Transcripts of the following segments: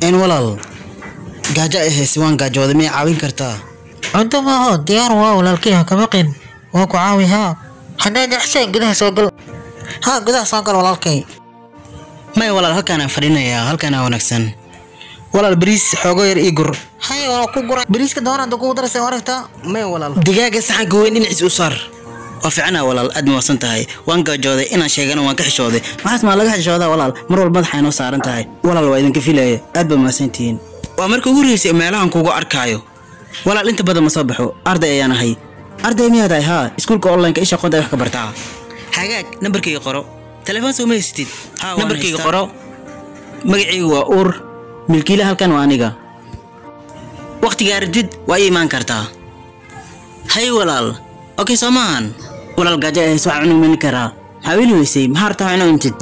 In walaal gaajo ay hayse, waan gaajooday, miyay caawin kartaa? Cunto maaho, diyaar waa walaalkay, ha ka baqin, waa ku caawi. Haa, haddaad jeceshahay gudaha soo gal. Haa, gudaha soo gal walaalkay. Maya walaal, halkaanaan fadhinayaa, halkaanaa wanaagsan. Walaal, bariis xoogo yar ii gur. Hay, waa ku gura bariiska doonaan kugu daraysa aragtaa. Maya walaal, digaaga saxanka weyn dhinaciis u saar. Waa fiicnaa walaal, aad mahadsan tahay. Waan gaajooday, inaan sheegana waan ka xishooday. Maxaas maa laga xishoodaa walaal? Mar walba madaxa inoo saaran tahay. Walaal, waa idinka filaya, aad baa mahadsantihiin. Waa marka ugu horreysay meelahan kugu arkaayo walaal, inta badan ma soo baxo, arday ayaan ahay. Arday miyaad ahay? Haa, iskuulka online-ka isha aqoonta ay wax ka bartaa. Hagaag, nambarkayga qoro. Telefoon soo ma haysatid? Nambarkayga qoro. Magacaygu waa Uur, milkiila halkan waa aniga. Waqtigaa rabtid waa ii imaan kartaa. Hay walaal, okay, soo maahan walaal? Gaajo ay hayso, waxaan cuni mani karaa. Maxaa weli weysay? Maxaa rabtaa inaa cuntid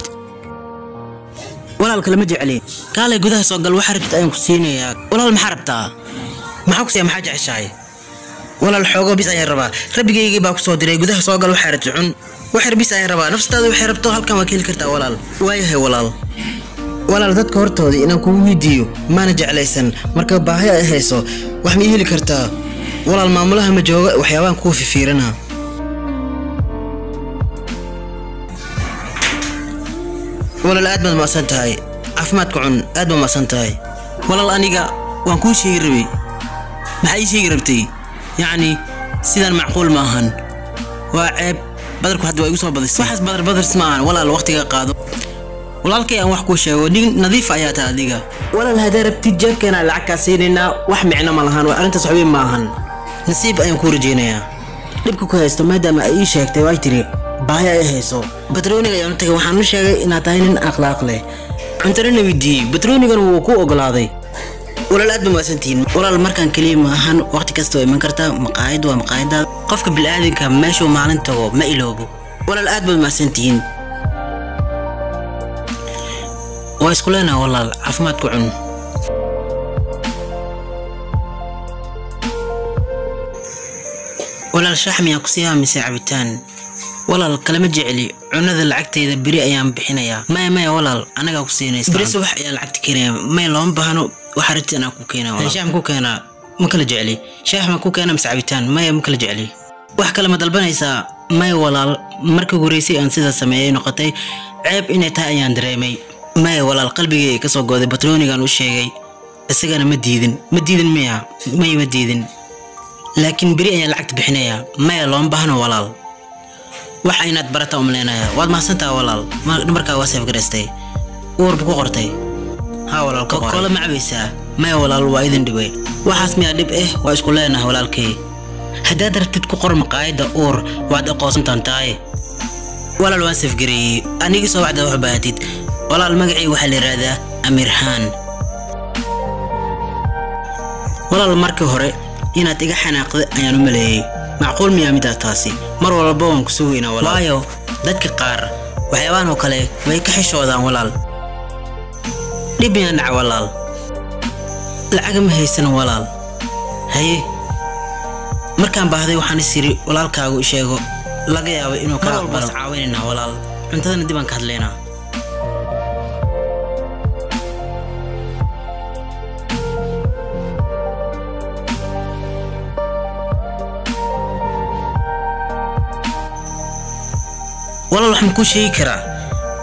walaal? Kalama jecli. Kaalay gudaha soo gal, waxa rabtid ayaan ku siinayaa walaal. Maxaa rabtaa? Maxaa ku siiya? Maxaa jeceshahay walaal? Xoogo bis ayaan rabaa. Rabbigaygii baa ku soo diray. Gudaha soo gal, waxaa rabtid cun. Wax yar bis ayaan rabaa. Naftaada waxay rabto halkan waa ka heli kartaa walaal. Waayahay walaal. Walaal, dadka hortooda inaan kugu weydiiyo maana jeclaysan, marka baahi ay hayso, wax ma ii heli kartaa walaal? Maamulaha ma jooga, waxyaabaan kuu fifiirana. Walaal, aad baad mahadsan tahay. Caafimaadka cun, aad baad mahadsan tahay walaal. Aniga waan kuu sheegi rabay. Maxaa ii sheegi rabtay? Yacni sidan macquul ma ahan, waa ceeb. Badarku hadda waa igu soo badisay. Waxaas badar badars ma ahan walaal, waqtiga qaado. Walaalkay, aan wax kuu sheego, nin nadiif ayaa tahay adiga walaal. Haddaa rabtid jeebkeena lacag kaa siinaynaa. Wax micno ma lahan, waa arrintaas waxweyn ma ahan. Nasiib ayaan kuu rajaynayaa. Dhibka ku haysto maadaama ay ii sheegtay, way tiri baahi ay hayso. Batrooniga ayaan u tagay, waxaan u sheegay inaad tahay nin akhlaaq leh, cuntana weydiiyey. Batroonigan wuu ku ogolaaday walaal. Aad ba mahadsantihiin walaal. Markaan keliya ma ahan, waqti kasta waa iman kartaa. Maqaayad waa maqaayadaada. Qofka bilaadanka meeshuu maalin tago ma iloobo walaal. Aad baad mahadsantihiin. Waa isku leenaha walaal, caafimaadku cun. Walaal, shaax miyaan ku siiyaa mise cabitaan? Walaal, kalama jecli cunada, lacagtayda beri ayaan bixinayaa. Maya maya walaal, anagaa ku siinaysa. Beri subax ayaan lacagta keenaya. Maya, looma baahno, waxaa rabtid anaa ku keenaa walaal. Shaax ma ku keenaa? Ma kala jecli. Shaax ma ku keenaa mise cabitaan? Maya, ma kala jecli. Wax kale ma dalbanaysaa? Maya walaal. Markii ugu horreysay aan sidaas sameeyay noqotay ceeb inay tahay ayaan dareemay. Maya walaal, qalbigayga ka soo gooday. Batroonigan u sheegay, isagana ma diidin. Ma diidin miya? Maya, ma diidin, laakiin beri ayaan lacagta bixinayaa. Maya, looma baahno walaal, waxa inaad barata umaleynaya. Waad mahadsantaha walaal. Nambarkaa waa seef garaystay. Uurba ku qortay? Haa walaal, ka qoray. Ma cabaysaa? Maya walaal, waa idin dhibay. Waxaas miyaa dhib eh? Waa isku leenahay walaalkay. Haddaad rabtid ku qor maqaayadda Uur, waad aqoonsan doontaay walaal. Waan safgareeyey anigi. Soo wacda wax baahatid walaal. Magacayga waxaa la yidhaahdaa Amiirhaan walaal. Markii hore inaad iga xanaaqda ayaan u maleeyey. Macquul miyaa midaas taasi? Mar walba waan ku sugaynaa walaal, waayo dadka qaar waxyaabahan oo kale way ka xishoodaan walaal. Dhib miyaan dhaca walaal? Lacag ma haysan walaal. Haye, markaan baahday waxaan is yiri walaalkaagu u sheego, laga yaabo inuu kaa aqbalo. Caawinaynaa walaal, cuntadana dib aan ka hadlaynaa. Walaal, waxaan kuu sheegi karaa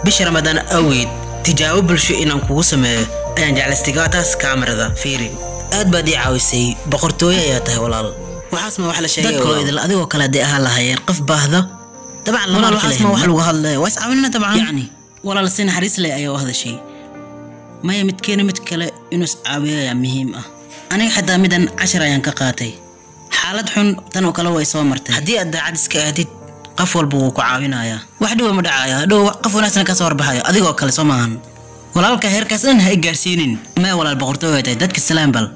bisha Ramadaan awgeed tijaabo bulsho inaan kugu sameeyo ayaan jeclaystay. Gaataas kaamirada fiiri. Aad baad ii caawisay, boqortooyo ayaa tahay walaal. Waxaas ma wax la sheegay dadkoo idil adigoo kale hadday ahaan lahaayeen qof baahda dabcan lama walaal. Waxaas ma wax lagu hadlaya? Waa is caawinana dabcan. Yacni walaal, si naxariis leh ayaa u hadashay. Maya, midkeena mid kale inuu is caawiyo ayaa muhiim ah. Aniga xataa midan cashar ayaan ka qaatay. Xaalad xun tan oo kale way soo martay. Haddii aad daacad iska aadid, qof walba wuu ku caawinayaa. Wax dhiba ma dhacaya, hadhow qof wanaagsan ka soo horbaxayo adigoo kale. Soo maahan walaalka? Heerkaas dhan ha i gaarsiinin. Maya walaal, boqortooy way tahay. Dadka salaam bal.